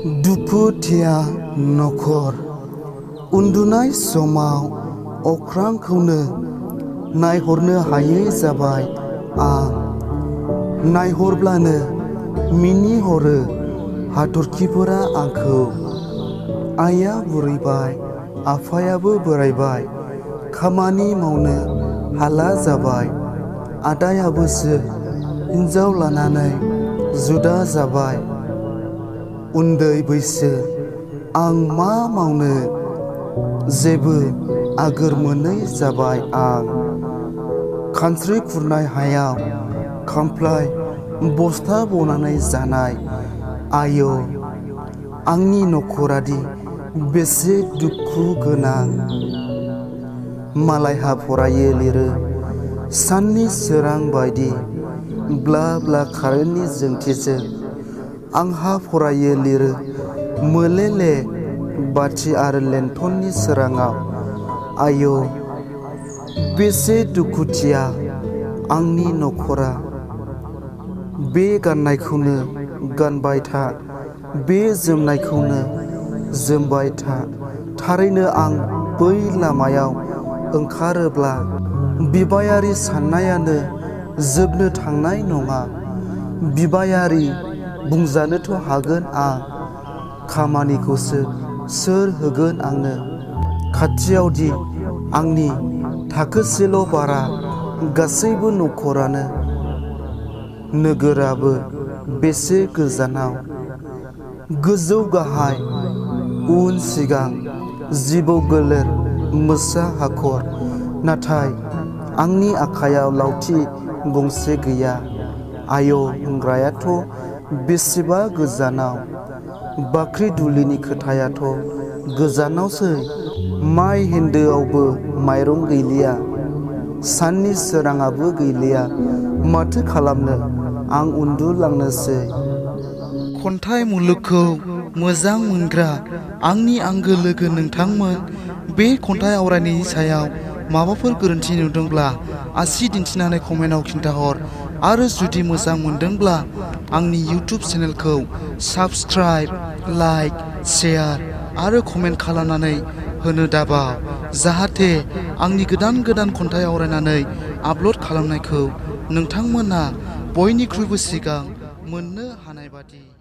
दुखुथिया नखर उन्दुनाय समाव अख्रांखौनो नायहरनो हायै जाबाय आं। नायहरब्लानो मिनिहरो हाथरखिफोरा आंखौ। आइया बुरैबाय, आफायाबो बोरायबाय, खामानि मावनो हाला जाबाय। आदायाबोसो हिनजाव लानानै जुदा जाबाय। उन्दै बैसो आं मा मावनो, जेबो आगोर मोनै जाबाय आं। खानस्रि खुरनाय हायाव खामफ्लाय बस्था बनानै जानाय। आय' आंनि नखरादि बेसे दुखु गोनां। मालायहा फरायो लिरो साननि सोरां बायदि ब्ला ब्ला कारेन्टनि जोंथिजों। आंहा फरायो लिरो मोले-ले बाथि आरो लेन्थननि सोराङाव। आय' बेसे दुखुथिया आंनि नखरा। बे गाननायखौनो गानबाय था, बे जोमनायखौनो जोमबाय था। थारैनो आं बै लामायाव ओंखारोब्ला बिबायारि साननायानो जोबनो थांनाय नङा। बिबायारि बुंजानोथ' हागोन आं, खामानिखौसो सोर होगोन आंनो। खाथियावदि आंनि थाखोसेल' बारा, गासैबो नखरानो। नोगोराबो बेसे गोजानाव। गोजौ गाहाय, उन सिगां, जिबौ गोलेर, मोसा हाखर। नाथाय आंनि आखायाव लावथि गंसे गैया। आय' होनग्रायाथ' बेसेबा गोजानाव। बाख्रि दुलिनि खोथायाथ' गोजानावसै। माइ हेन्दोआवबो माइरं गैलिया, साननि सोराङाबो गैलिया। माथो खालामनो आं उन्दुलांनोसै। खन्थाइ मुलुगखौ मोजां मोनग्रा आंनि आंगो लोगो नोंथांमोन, बे खन्थाइ आवरायनायनि सायाव माबाफोर गोरोन्थि नुदोंब्ला आसि दिन्थिनानै कमेन्टआव खिन्थाहर। आरो जुदि मोजां मोनदोंब्ला आंनि इउटुब चेनेलखौ साबस्क्राइब, लाइक, शेयार आरो कमेन्ट खालामनानै होनो दाबाव, जाहाथे आंनि गोदान गोदान खन्थाइ आवरायनानै आपल'ड खालामनायखौ नोंथांमोना बयनिख्रुइबो सिगां मोननो हानाय बादि।